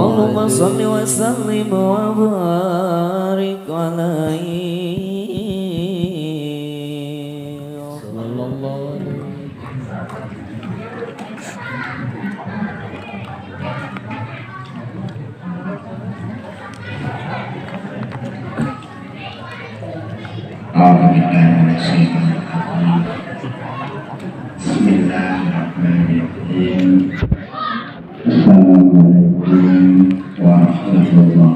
اللهم صل وسلم وبارك عليه. صلى الله عليه. أعوذ بالله من الشيطان الرجيم. بسم الله الرحمن الرحيم. السلام عليكم ورحمة الله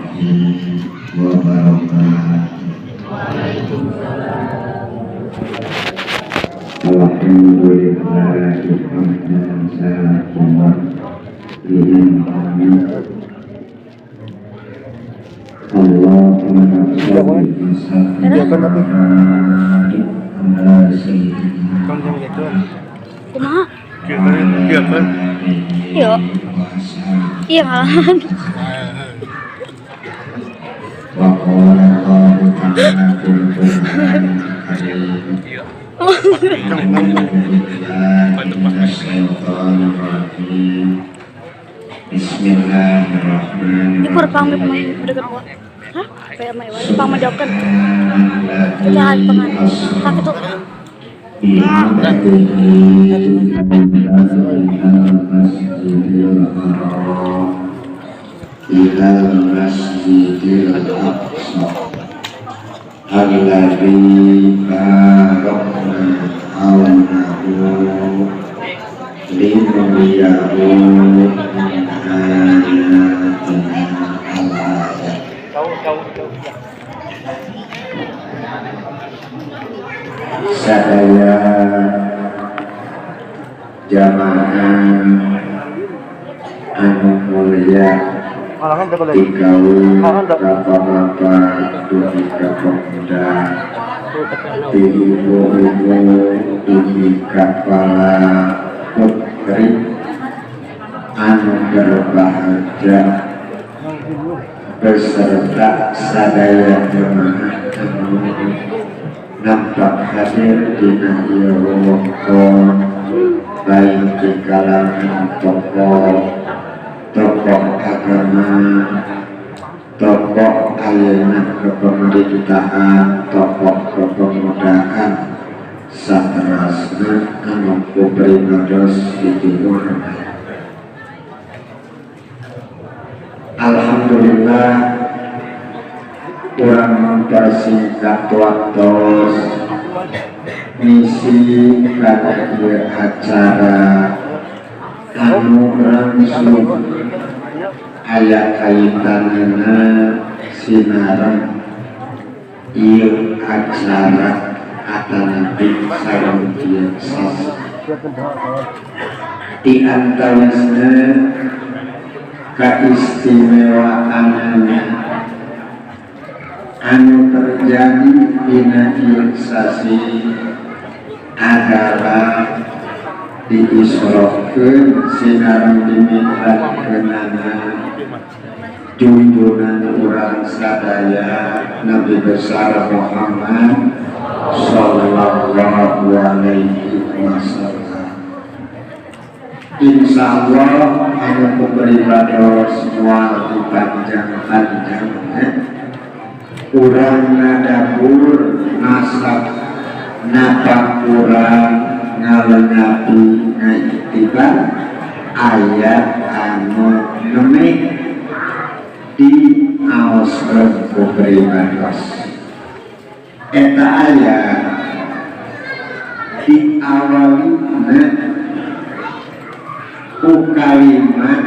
وبركاته. الحمد لله حمدا شاكرا لأنعمه. اللهم صل وسلم وبارك على سيدنا Kumaha? وعلى آله Iya. وصحبه. Iya ngalahan. وقال الله تعالى في القرآن الكريم: أعوذ بالله من الشيطان الرجيم. بسم الله الرحمن Ini pur pang الرحيم. dekat gua. Hah? Kayak sama Iwan, pang majokan. Kita hari pengan. Tak itu. بعبده المسجد الحرام إلى المسجد الأقصى الذي باركنا حوله لنريه من آياتنا. الآية. Sadaya jamaah anu mulia, ti kaum bapak-bapak dugi ka pemuda, ti ibu-ibu dugi ka para putri anu berbahagia, beserta sadaya jemaah anu nampak hadir dina ieu wewengkon, baik di kalangan tokoh tokoh agama, tokoh ayeuna kepemerintahan, tokoh kepemudaan, saterasna anu kupribados dihormat. Alhamdulillah, urang mempersingkat waktu misi kana ieu acara anu langsung aya kaitanana sinareng ieu acara atanapi sareng ieu sasi. Di antawisna kaistimewaanana anu terjadi dina ieu sasi adalah diisrokeun sinareng dimi'rajkeunana junjungan urang sadaya, Nabi besar Muhammad sallallahu alaihi wasallam. Insya Allah anu kupribados moal dipanjang-panjang, eh. Urang nadabur nasab napa kurang ngalengapi ngaiktibar ayat anu nembe diaoskeun ku pribados. Eta ayat diawalina ku kalimat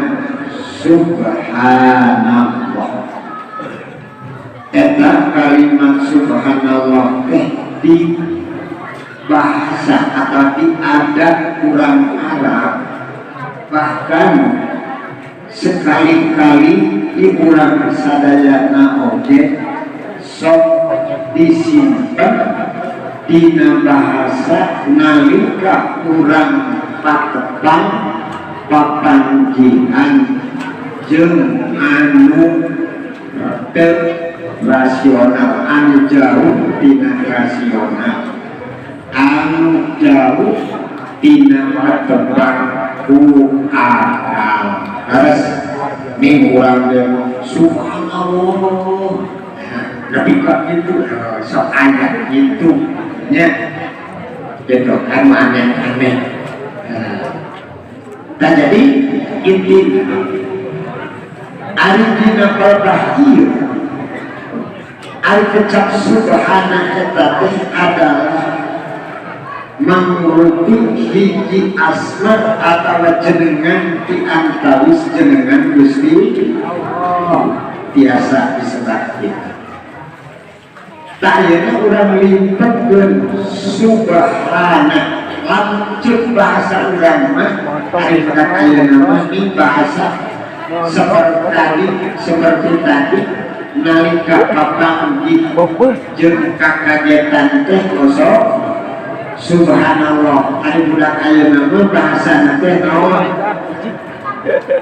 subhanallah. Eta kalimat subhanallah teh di bahasa atau di adat urang Arab, bahkan sekali-kali di urang sadayana oge sok disimpen dina bahasa nalika urang patepang, papanggihan jeung anu teu rasional, anu jauh tina rasional, anu jauh tina patepang ku akal. Terus Ning urang teh subhanallah. Tapi kok gitu, sok aya gitu nya. Gitu kan aneh-aneh. Nah, jadi inti ari dina palbah ieu, ari kecap subhana eta teh adalah mangrupi hiji asma atau jenengan di antawis jenengan Gusti Allah tiasa disebat kita. Tah, ayeuna urang limpetkeun subhana lanjut bahasa urang mah. Ari ayeuna mah ini bahasa seperti tadi nalika papanggih jeung kakagetan teh kosong subhanallah. Ari budak ayeuna mah bahasa teh naon?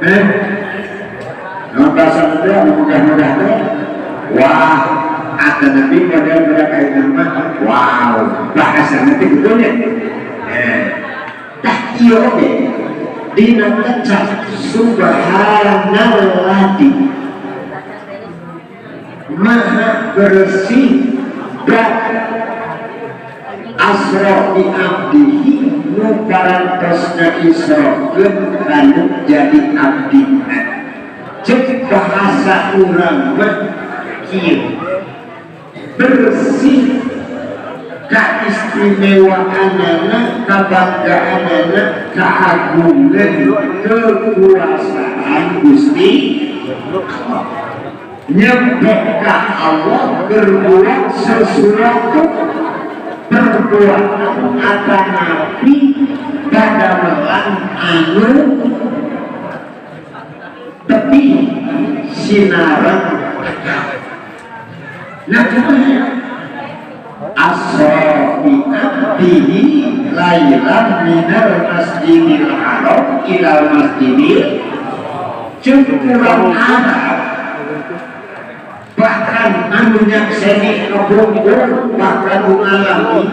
Eh, naon bahasa teh anu mudah-mudah teh? Wah, atau nanti model budak ayeuna mah wow, bahasa nanti gitu nya. Eh, tah, ieu oge dina kecap subhanalladzi, maha bersih dan asra bi abdihi nu parantosna isrokeun anu jadi abdina. Cek bahasa urang mah kieu, bersih keistimewaanana, kebanggaanana, keagungan, kekuasaan Gusti Allah. Nyampe ka Allah berbuat sesuatu perbuatan atau nabi padamelan anu tepi sinaran akal. Nah, kumaha? Asra bi abdihi lailan minal masjidil haram ilal masjidil. Cek urang Arab, bahkan anu nyakseni ngebrungkur, bahkan nu ngalami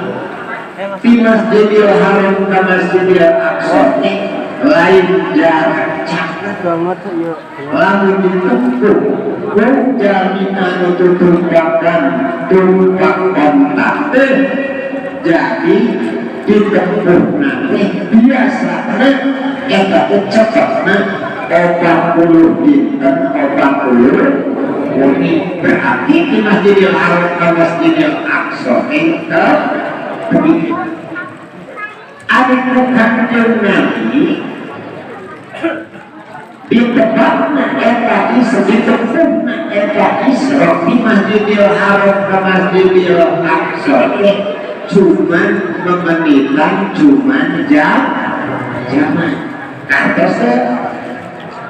di Masjidil Haram ke Masjidil Aqsa teh lain jarak caket. Banget ya. Lamun ditempuh ku jalmi anu tutumpakan tumpak onta teh, jadi ditempuh nanti biasana eta teh cepetna 40 dinten 40 wengi. Berarti di Masjidil Haram ke Masjidil Aqsa teh begitu. Ari ku Kanjeng Nabi ditebakna eta isra, ditempuhna eta isra di Masjidil Haram ke Masjidil Aqsa teh cuman memenitan, cuman jam jaman kartos teh.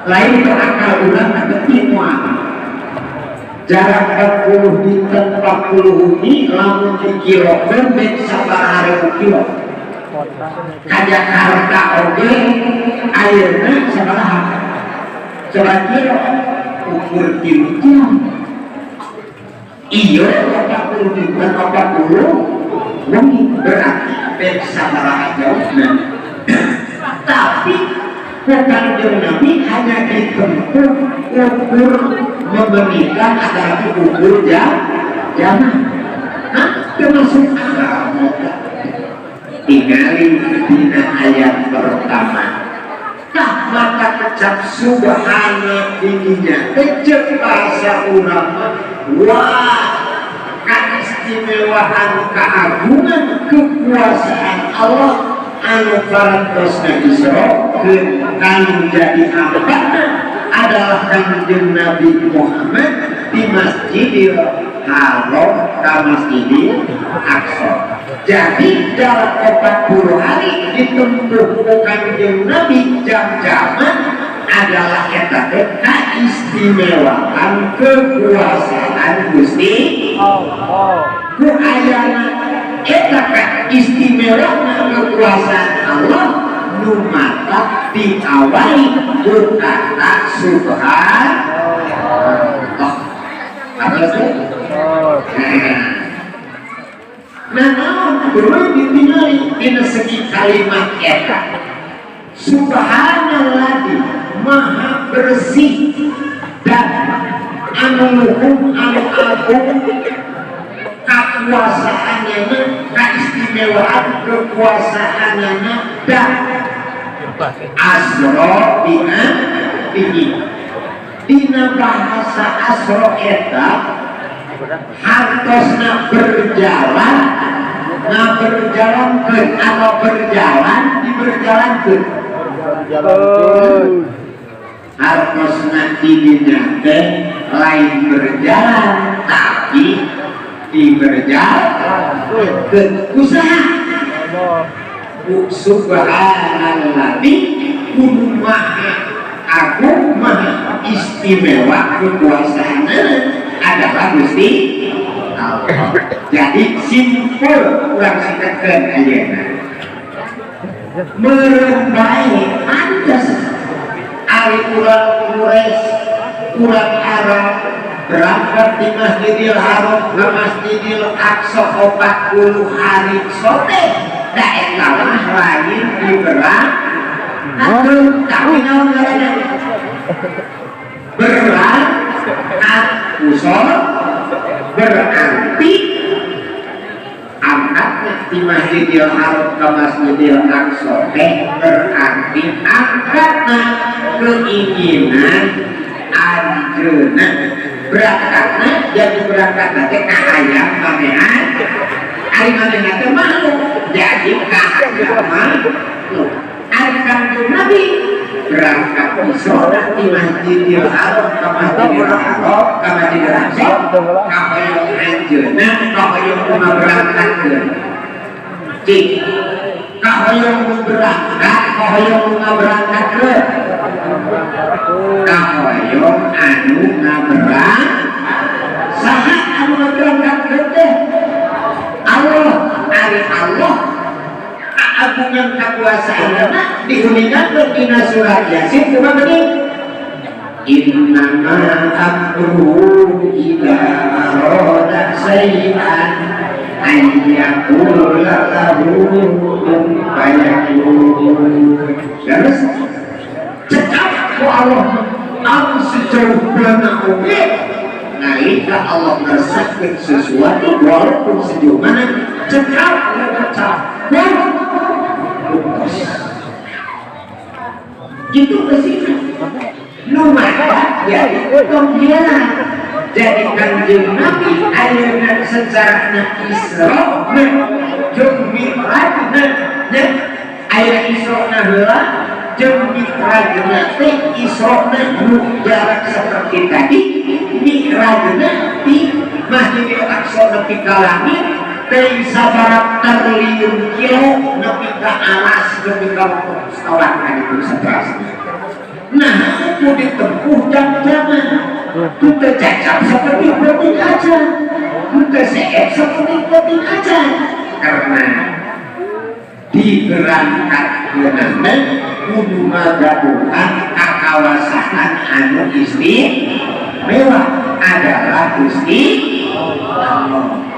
Lain ke akal urang atau moal jarak 40 dinten 40 wengi. Lamun dikilokeun bek sabaraha ribu kilo ka Jakarta oge ayeuna sabaraha sabaraha kilo? Ukur 3 jam. Iya, 40 dinten 40 wengi berarti bek sabaraha jauhna. Tapi Kanjeng Nabi hanya ditempuh ukur memenitan adalah ukur jam jaman. Hah? Termasuk akal. Tingali dina ayat pertama. Tah, maka kecap subhana ininya kecap bahasa urang, wah, keistimewaan, keagungan, kekuasaan Allah anu parantosna Isra kanu jadi hambana adalah Kanjeng Nabi Muhammad di Masjidil Haram ke Masjidil Aqsa. Jadi dalam 40 hari ditempuh ku Kanjeng Nabi jam-jaman adalah eta teh keistimewaan kekuasaan Gusti Allah. Ku ayana eta keistimewaan kekuasaan Allah nu mata diawali ku kata subhanallah. Apa sih? Nah, naon kudu ditingali dina segi kalimat eta? Subhanalladzi, maha bersih. anu luhur, anu agung kekuasaannya, keistimewaan kekuasaannya dan asro dina tinggi. Dina bahasa asro eta hartosna berjalan, ngaberjalankeun atau berjalan diberjalankeun. Hartosna didinya teh lain berjalan, tapi diberjalankeun. Usaha subhanalladzi, kudu maha agung, maha istimewa kekuasaannya adalah Gusti Allah. Jadi simpul urang singkatkeun ayeuna. Meureun bae pantes ari urang Quraisy, urang Arab berangkat di Masjidil Haram ke Masjidil Aqsa 40 hari sote, da eta mah lain diberangkatkeun, tapi naon ngaranna? Berangkat usol, berarti angkatnya di Masjidil Haram ke Masjidil Aqsa teh berarti angkatna keinginan anjeunna berangkatna. Jadi berangkatna teh kahayang manehan, ari manehna teh makhluk, jadi kahayang makhluk. Ari Kangjeng Nabi berangkat Isra di Masjidil Haram ke Masjidil Haram ke Masjidil Aqsa, kahoyong anjeunna, kahoyong nu ngaberangkatkeun, cik, kahoyong nu berangkat, kahoyong nu ngaberangkatkeun, kahoyong anu ngaberang. Saha anu ngaberangkatkeun teh? Allah. Ari Allah keagungan kekuasaanna diuningakeun dina surat Yasin kumaha geuning? Innama amruhu idza arada syai'an an yaqula lahu kun fayakun. Terus cekap ku Allah anu sejauh mana oge nalika Allah ngersakkeun sesuatu, walaupun sejauh mana, cekap cekap kun buktos gitu ke sini nu maka jadi pengkhianat. Jadi Kanjeng Nabi ayeuna secara Isra jeung Mi'rajna nya, ayeuna Isra heula jeung Mi'rajna teh, Isra nu jarak seperti tadi, Mi'rajna di Masjidil Aqsa nepi ka langit teh sabaraha triliun kilo, nepi ka alas, nepi ka setawat kan itu seterusnya. Nah, itu ditempuh jam-jaman itu tercacap seperti penting aja, itu seet seperti penting aja, karena diberangkatkeunana kudu ngagaduhan kakawasaan anu istimewa adalah Gusti Allah.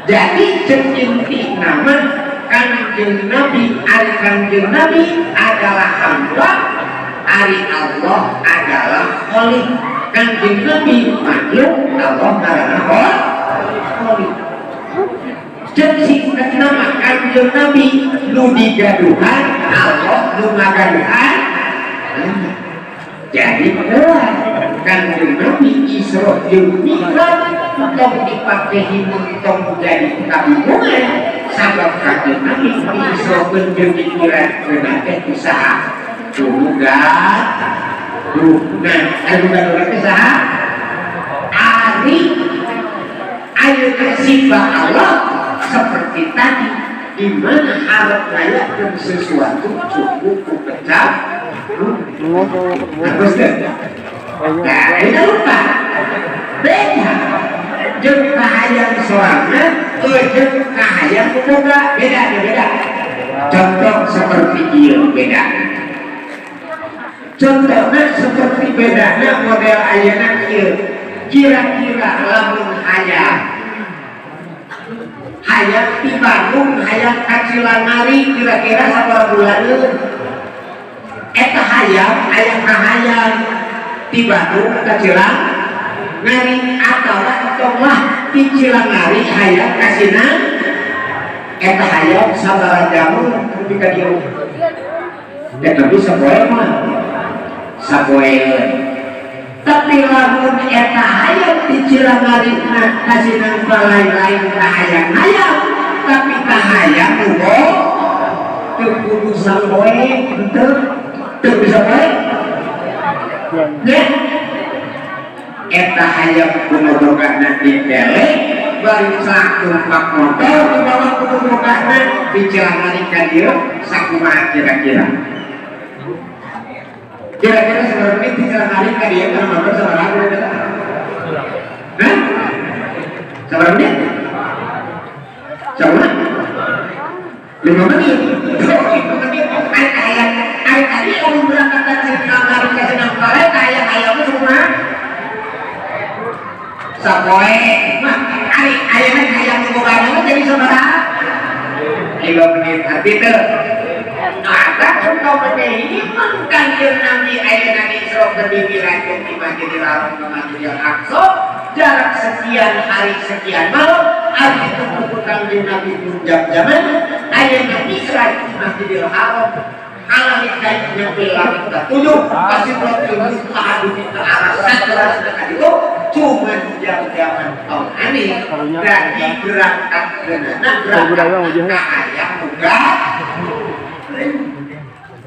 Jadi cek inti nama Kanjeng Nabi, ari Kanjeng Nabi adalah hamba, ari Allah adalah Khalik. Kanjeng Nabi makhluk, Allah ngaranna Khalik. Cek singkat nama Kanjeng Nabi nu digaduhan Allah, nu ngagaduhan. Jadi keluar Kanjeng Nabi Isra jeung Mi'raj tong dipake himun, tong jadi kabingungan, sabab Kanjeng Nabi diisrokeun jeung dimi'rajkeun teh usaha kudu gaduh. Nah, anu gaduh teh saha? Ari ayeuna sifat Allah seperti tadi, di mana harap layak sesuatu cukup ku kecap. Terus deh. Nah, ini lupa. Beda. Jeung kahayang sorangan, jeung kahayang boga, beda, beda. Contoh seperti ieu beda. Contohnya seperti bedanya model ayeuna kieu. Kira-kira lamun hayang hayang di Bandung, hayang ka Cilangari, kira-kira sabaraha bulaneun? Eta hayang, hayang kahayang di Bandung ka Cilang. Ngari atawa entong lah ti Cilangari hayam ka Sinang, eta hayam sabaraha jam nepi ka dieu? Ya, tapi sapoe mah sapoe. Tapi lamun eta hayam ti Cilangari na ka Sinang lain-lain ka hayam-hayam, tapi ka hayam nu teu kudu sapoe, henteu, teu bisa poe nya. Eta hayam kudu bogana di tele bari tumpak motor di bawah, kudu bogana di Cilangari ka dieu sakumaha kira-kira? Kira-kira sabaraha menit di Cilangari ka dieu kana motor, sabaraha kira-kira? Hah? Sabaraha menit? Sabaraha? 5 menit. Oh, 5 menit. Ari hayam, ari tadi lamun berangkat ka Cilangari ka Sinang Pare, hayam hayamna sakumaha? Sapoe mah. Ari ayeuna hayam nu bogana mah jadi sabaraha? 5 menit arti teu. Nah, untuk iman Kanjeng Nabi ayeuna Isra di Mi'raj di Masjidil Haram ke Masjidil Aqsa jarak sekian hari sekian malam, ari itu buku Kanjeng Nabi jam-jaman. Ayeuna Mi'raj di Masjidil Haram alami kait nyampe langit ketujuh, pasti muntaha ke arah sadrah itu cuman jam-jaman tahun aneh. Dari berangkat ke berangkat ke ayam muka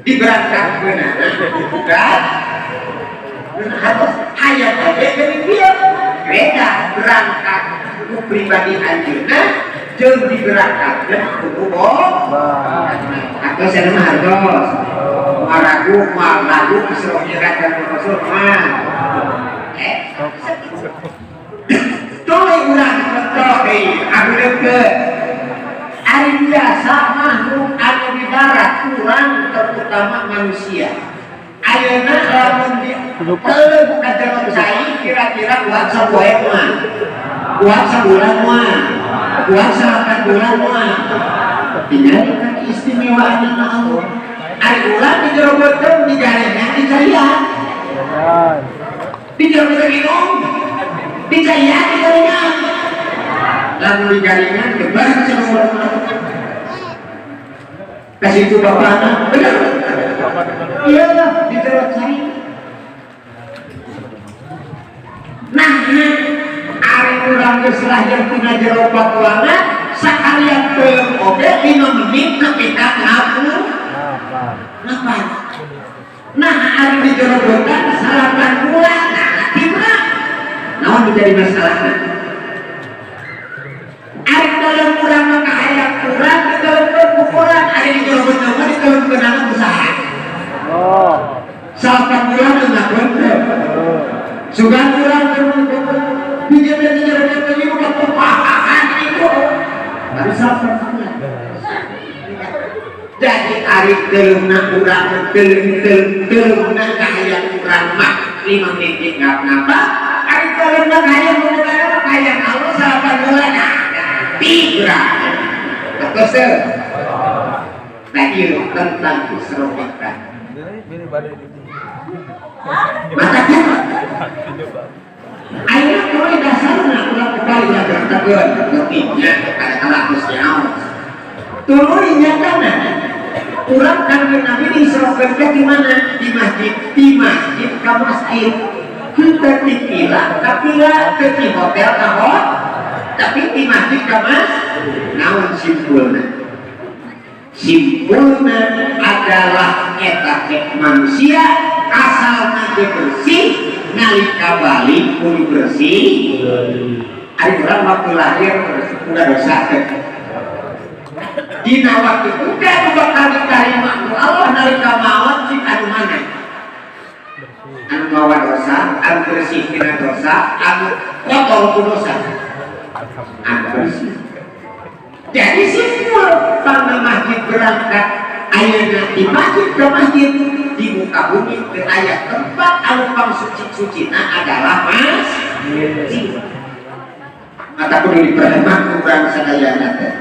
diberangkat ke bukan harus hayam oge geuning ieu beda berangkat ku pribadi anjeunna jeung diberangkatkeun ku atau saya mah hartos moal ragu, moal ragu Isra Mi'raj dan Rasul mah. Tuluy urang contoh deui anu deukeut. Ari biasa makhluk anu di darat kurang, terutama manusia. Ayeuna lamun di teu ka jero cai kira-kira kuat sapoe mah, kuat sabulan mah, kuat 9 bulan mah. Tinggal kan keistimewaan Allah. Ari urang di jero beuteung, di garengan, di caian, di jero beuteung minum, di caian, di garengan. Lamun di garengan gebah cenah kasih itu bapakna bener. Iya, di jero cai. Nah, ari urang geus lahir tina jero patuangan sakalian teu oge 5 menit nepi ka ngapu ngapan. Nah, ari di jero beuteung 9 bulan, nah tibra naon menjadi masalahna? Ari dalam urang mah kahayang urang di dalam ukuran, ari di jero beuteung mah di dalam kenangan usaha 9 bulan ngakuan teh sugan urang di jero di jero beuteung ieu udah pepahaan itu baru 9 bulan. Jadi ari teuleumna urang teuleum teuleum teuleumna kahayang urang mah 5 menit ngapa. Ari teuleumna kahayang mah kahayang Allah 9 bulan, nah tibra betul sih. Nah, iya tentang Isra Mi'raj mata akhirnya mulai dasarna ulah kembali ya berangkatkeun buktinya ada kalakus nyaos tuluy nyatana urang Kanjeng Nabi diisrokeun teh di mana? Di masjid, di masjid ka masjid, henteu di villa ka villa, teu di hotel ka hotel, tapi di masjid ka masjid. Naon simpulna? Simpulna adalah eta teh manusia asalna teh bersih, nalika balik kudu bersih. Ari urang waktu lahir udah dosa teh? Dina waktu udah nu bakal diterima ku Allah nalika maot cik anu mana? Anu mawa dosa, anu bersih tina dosa, anu kotor ku dosa? Anu bersih. Jadi simpul pangna masjid berangkat ayeuna di masjid ke masjid, di muka bumi ke aya tempat anu pang suci-sucina adalah masjid. Mata kudu diperhemat urang sadayana teh.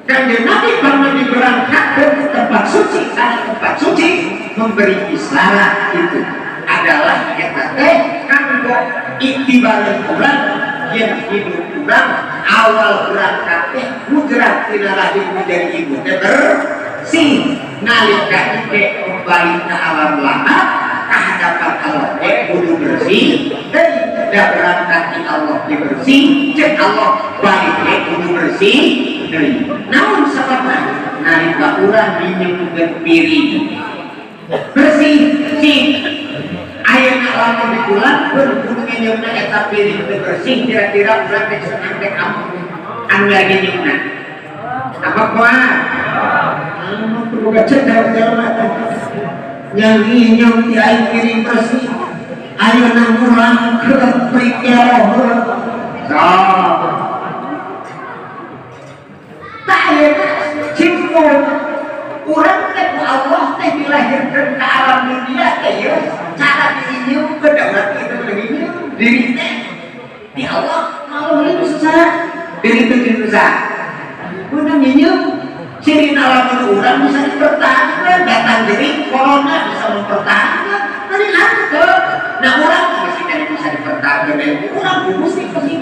Kanjeng Nabi pernah diberangkatkan ke tempat suci karena tempat suci memberi isyarat itu adalah eta teh kanggo Iktibaran urang yang hidup urang awal berangkat teh hujrah tina rahim menjadi ibu teh bersih, nalika teh kembali ke alam lahat ke hadapan Allah teh kudu bersih dan tidak berangkat di Allah teh bersih, cek Allah balik teh kudu bersih deui. Namun sababna nalika urang nginyeumkeun piring bersih sih, ayeuna lamun dipulangkeun kudu nginyeumna eta piring teu bersih, kira-kira urang teh senang teh anu lagi nginyeumna apa kuat? Anu boga cedek jelema teh yang nginyeum ti aing piring bersih, ayeuna ngulangkeun prikeroh sok. Tak ayeuna simpul urang teh ku Allah teh dilahirkeun ke alam dunia teh ieu cara diinyeumkeun da urang itu nginyeum diri teh di Allah. Allah itu susah diri itu susah guna nginyeum ciri lamun urang bisa dipertahankan datang jadi corona bisa mempertahankan dari hante. Nah, urang masih kan bisa dipertahankan dari urang mesti pasti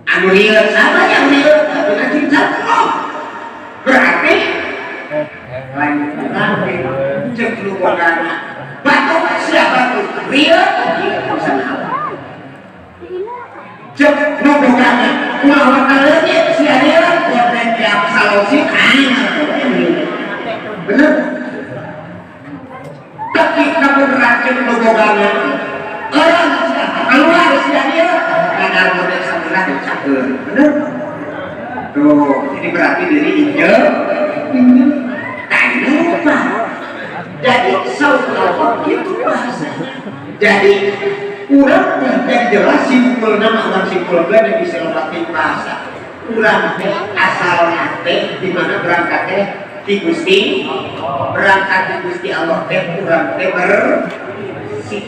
anu lieur sama yang lieur tapi anjing satu berarti lain urang cek lu bogana batu siapa tuh lieur bisa cek nu bogana ulah bakal leungit sia lieur konten tiap salosi bener, tapi kamu racun nu bogana orang keluar sia lieur kadar model sebelah dicakeun bener tuh. Jadi berarti diri injil injil tak lupa. Jadi saudara gitu bahasanya. Jadi urang teh jelas simpul nama urang simpul yang bisa lepatin bahasa urang teh asalna teh di mana berangkat teh di Gusti, berangkat di Gusti Allah teh urang teh bersih.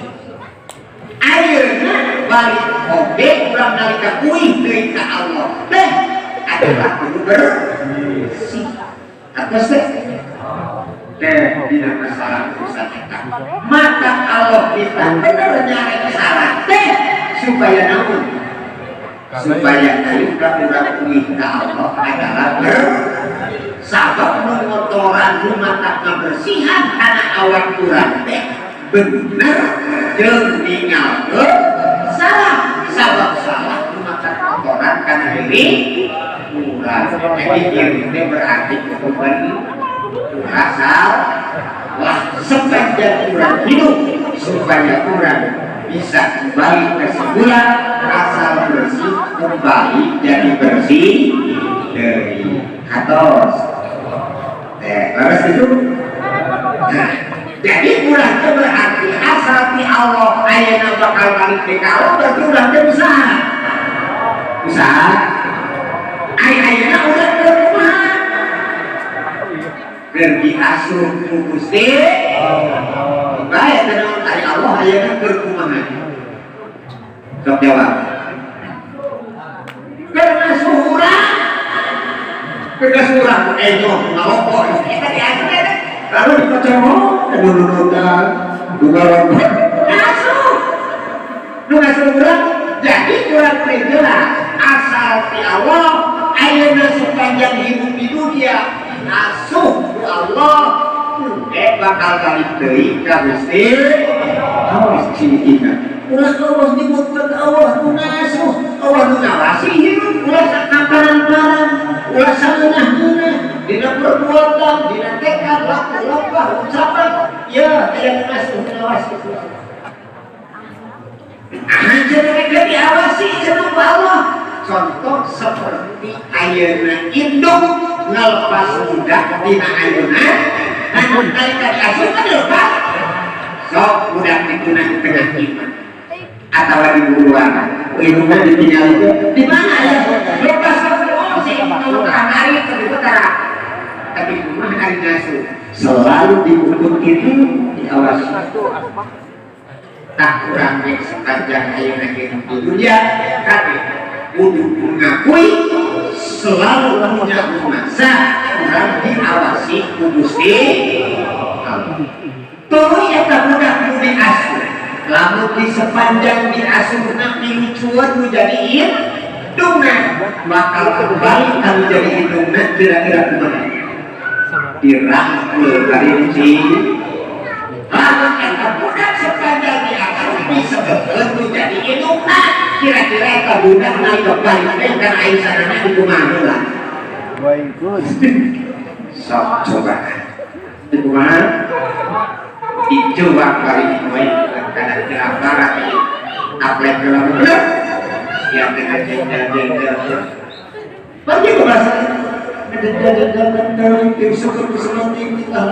Ayeuna balik oge urang nalika uih deui ka Allah teh adalah kudu bersih atas teh teh dina masalah urusan eta. Maka Allah kita bener nyari salah teh supaya naon? Supaya nalika urang uih ka Allah adalah ber sabab mengotoran rumah kebersihan karena awak urang teh bener jeung ninggalkeun salah, sabab salah rumah kotoran karena diri urang. Jadi diri teh berarti hukuman asal lah sepanjang urang hidup supaya urang bisa kembali ke semula asal bersih, kembali jadi bersih dari atas teh laras itu. Nah, jadi urang teh berarti asal ti Allah ayeuna bakal balik ke Allah, berarti urang teh usaha usaha. Ayeuna urang teh kumaha keur diasuh ku Gusti bae teh naon? Ari Allah ayeuna keur kumaha? Sok jawab. Keur ngasuh urang, keur ngasuh urang enyoh ngaloko eta diasuh teh lalu dipacong nunutan bunga ngasuh nu ngasuh urang. Jadi urang teh jelas asal ti Allah ayeuna sepanjang hidup di dunia asuh ku Allah bakal balik deui ka Gusti Allah. Cing ingat ulah Allah nyebutkeun Allah nu ngasuh, Allah nu ngawasi hidup, ulah sakaparan-paran, ulah sameunah-meunah dina perbuatan, dina tekad, laku lampah, ucapan ya aya nu ngasuh, nu ngawasi. Ah, cenah diawasi cenah ku Allah. Contoh seperti ayeuna induk ngelepas budak tina ayeuna. Nah, nalika diasuh kan dilepas sok budak dituna di tengah imah atau di buruan indukna ditinggal itu di mana ya lepas. Oh, si kalau hari itu tapi kumaha ari ngasuh selalu dibukut itu diawasi tak kurang sepanjang ayeuna hidup di dunia tapi kudu mengakui selalu punya masa kurang diawasi ku Gusti Allah. Tuluy eta budak nu diasuh. Lamun di sepanjang diasuhna dilucuan nu jadi indungna, bakal kembali kalau jadi indungna kira-kira kumaha? Dirangkul karinci. Lamun eta budak sepanjang diasuh disebutkeun nu jadi indungna, kira-kira eta budak naik kembali teh kan aisanana di kumaha heula? Baikun. Sok coba. Di kumaha? Dicoba kali ini kadang kelaparan upload ke bener siap dengan jengkel-jengkel pergi ke bahasa jengkel syukur kesenangan kita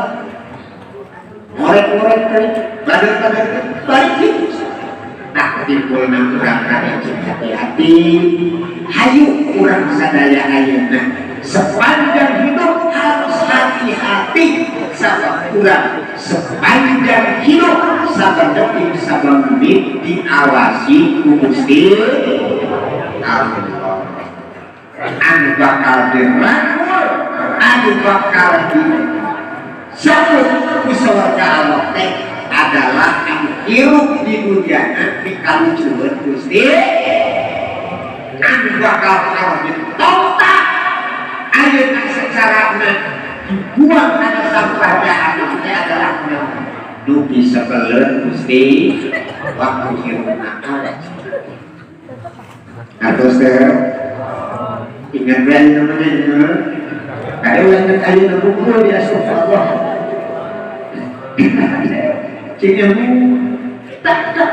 ngorek-ngorek kali badan-badan balik gitu. Nah, timbulna urang kade hati-hati, hayu urang sadaya ayeuna sepanjang hidup harus hati-hati, sabab urang sepanjang hidup saban detik saban menit diawasi ku Gusti Allah, anu bakal dirangkul, anu bakal disebut ku surga Allah teh adalah anu hirup di dunia dikalucueun Gusti, anu bakal harus ditontak ayeuna secara dibuang kana sampah jahanam teh adalah nu disebeleun Gusti waktu hirupna. Atau teh ingat bae namanya ya. Ada ulah ingat ayeuna bukul di asup Allah. Cing ilmu tak tak.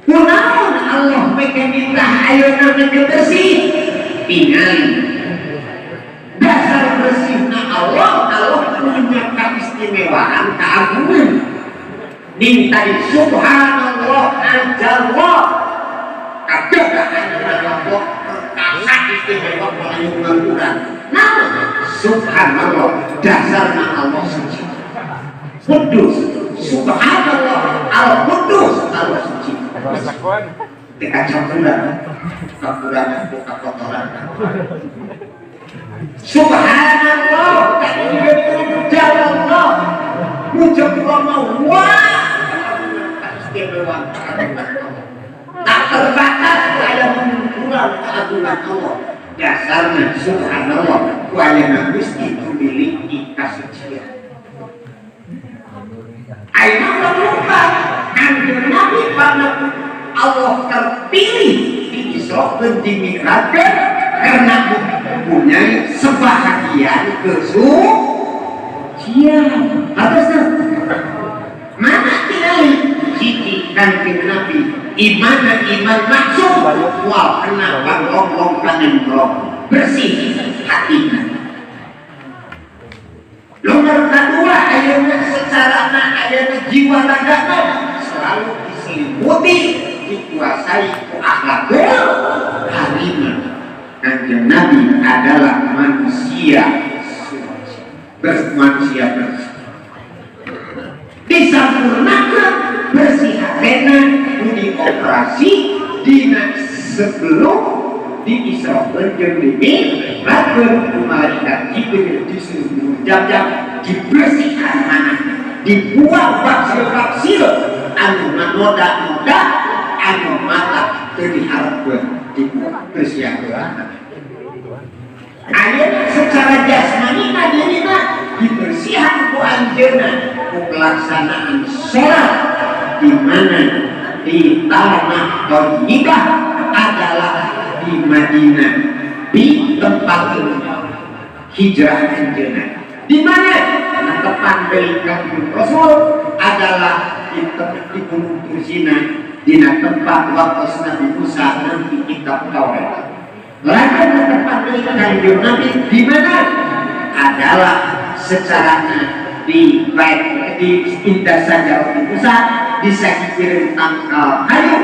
Kunaon Allah meke minta ayeuna meke bersih? Tingali dasar bersihna Allah. Allah punya keistimewaan, keagungan. Minta subhanallah ajallah kagagahan Allah perkasa istimewa melayung urang. Namun subhanallah dasarna Allah suci, kudus. Subhanallah al kudus, Allah suci. Tika campuran kekurangan buka kotoran. Subhanallah jalallah mujab wah istimewa tak terbatas kaya mengukurang keagungan Allah. Dasarnya subhanallah wayana Gusti memiliki kasucian. Aina lupa Kanjeng Nabi pada Allah terpilih di Isra di Mi'rajkeun karena mempunyai sebahagian kesucian. Atas mana tinggal ciki Kanjeng Nabi iman iman maksum wal kena panglong panengrong bersih hatinya. Nomor kedua, ayeuna secara ayeuna jiwa ragana selalu diselimuti, dikuasai ku akhlakul karimah. Kanjeng Nabi adalah manusia suci, manusia bersih. Disempurnakan bersih hatena ku dioperasi dina sebelum di Isra jeung di Mi'rajkeun ku malaikat Jibril, disuruh jam-jam dibersihkan mana, dibuang baksil-baksil anu manoda-noda anu mata teu diharapkeun, dibuang bersihan. Ayeuna secara jasmani dirina dibersihan ku anjeunna ku pelaksanaan sholat di mana? Di tanah Thayyibah, adalah di Madinah, di tempat hijrah anjeunna. Di mana tepat deui Kanjeng Rasul adalah di Gunung Tursina, dina tempat waktu Nabi Musa nanti kitab Taurat. Lagi tempat deui Kanjeng Nabi di mana? Adalah secara di baik di indah saja waktu Musa di sakikireun tangkal kayu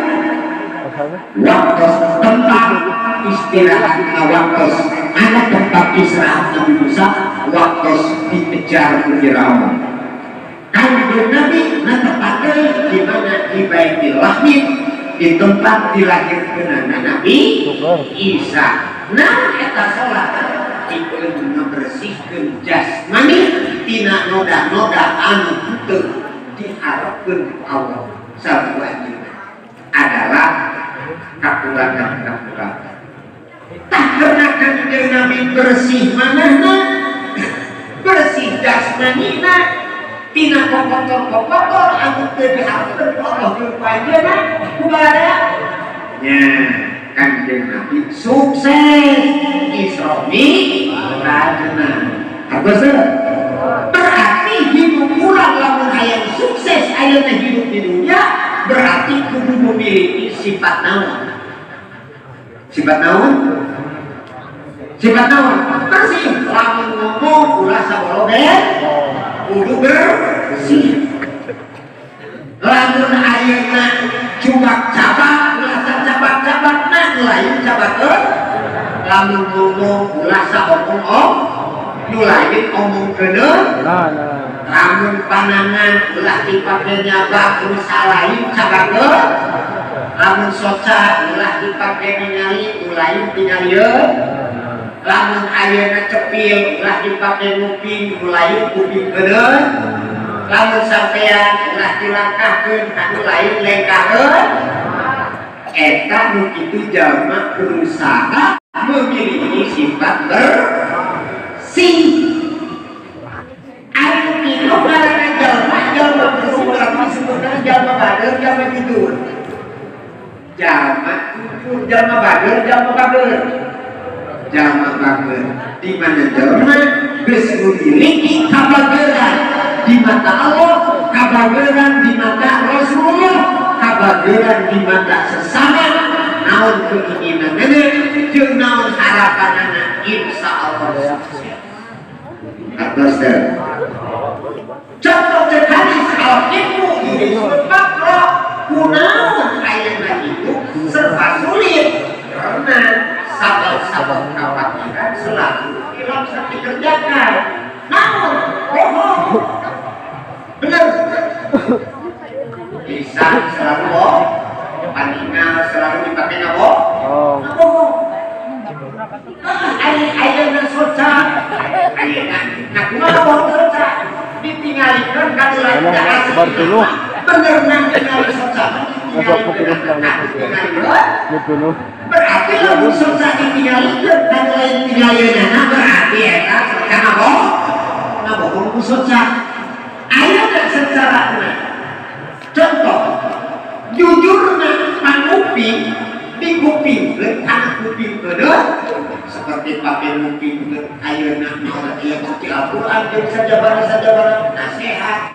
waktu tempat istirahat, waktu ada tempat istirahat Nabi Musa waktu dikejar ku Firaun. Kanjeng Nabi nah tempatnya di mana? Di Baitul Lahmi, di tempat dilahirkan Nabi Isa. Nah, eta salat pikeun ngebersihkeun jasmani tina noda-noda anu henteu. Dihampurakeun ku Allah sareng anjeunna adalah kakurangan-kakurangan. Tah, karena Kanjeng Nabi bersih manahna, bersih jasmanina tina kokotor-kokotor anu teu dihampurakeun ku Allah jeung ku anjeunna kumaha nya. Kanjeng Nabi sukses Isra Mi'rajna. Apa sih? Berarti hidup urang lamun hayang sukses ayeuna hidup di dunia, berarti kudu memiliki sifat naon? Sifat naon? Sifat naon? Bersih. Lamun ngomong ulah saborobe, kudu bersih. Lamun ayeuna cubak-cabak, ulah sacabak-cabakna, lain cabakeun. Lamun ngomong ulah saomong-om, nu lain omongkeun. Nah, nah. Lamun panangan ulah dipake nyabak nu salain cabakeun. Lamun soca ulah dipake ningali nu lain tingalieun. Lamun ayeuna cepil ulah dipake nguping nu lain kupingkeun. Lamun sampean ulah dilangkahkeun ka nu lain lengkahkeun. Eta nu kitu jalma berusaha memiliki sifat bersih. Anu kitu ngaranna jalma, jalma bersih berarti sebenarnya jalma bader, jalma jujur, jalma jujur, jalma bader, jalma bager, jalma bager. Di mana jalma geus memiliki kabageran di mata Allah, kabageran di mata Rasulullah, kabageran di mata sesama, naon keinginanana jeung naon harapanana, insya Allah sukses. Atas teh. Contoh cek hadis al-ibnu yurisul faqra. Kunaon ayeuna itu serba sulit? Karena sabab-sabab kefakiran selalu tidak bisa dikerjakan. Namun bohong, bener, lisan selalu bohong, paningal selalu dipakai ngabohong. Oh. Ngabohong. Ayeuna soca ayeuna, nah, kumaha bohong soca ditinggalikeun ka nu lain? Emang, baru dulu. Bener, nang ningali soca. Masuk ke film lang Ditinggalikeun. Gitu. Berarti lamun soca ditinggalikeun ka nu lain tingalieunana, berarti eta soca ngabohong, ngabohong ku soca. Ayeuna secara contoh jujurna panguping dikupingkeun kana kuping keudeuh, seperti pakai ngupingkeun ayeuna mawa ieu bukti Al-Qur'an jeung sajabana-sajabana nasihat.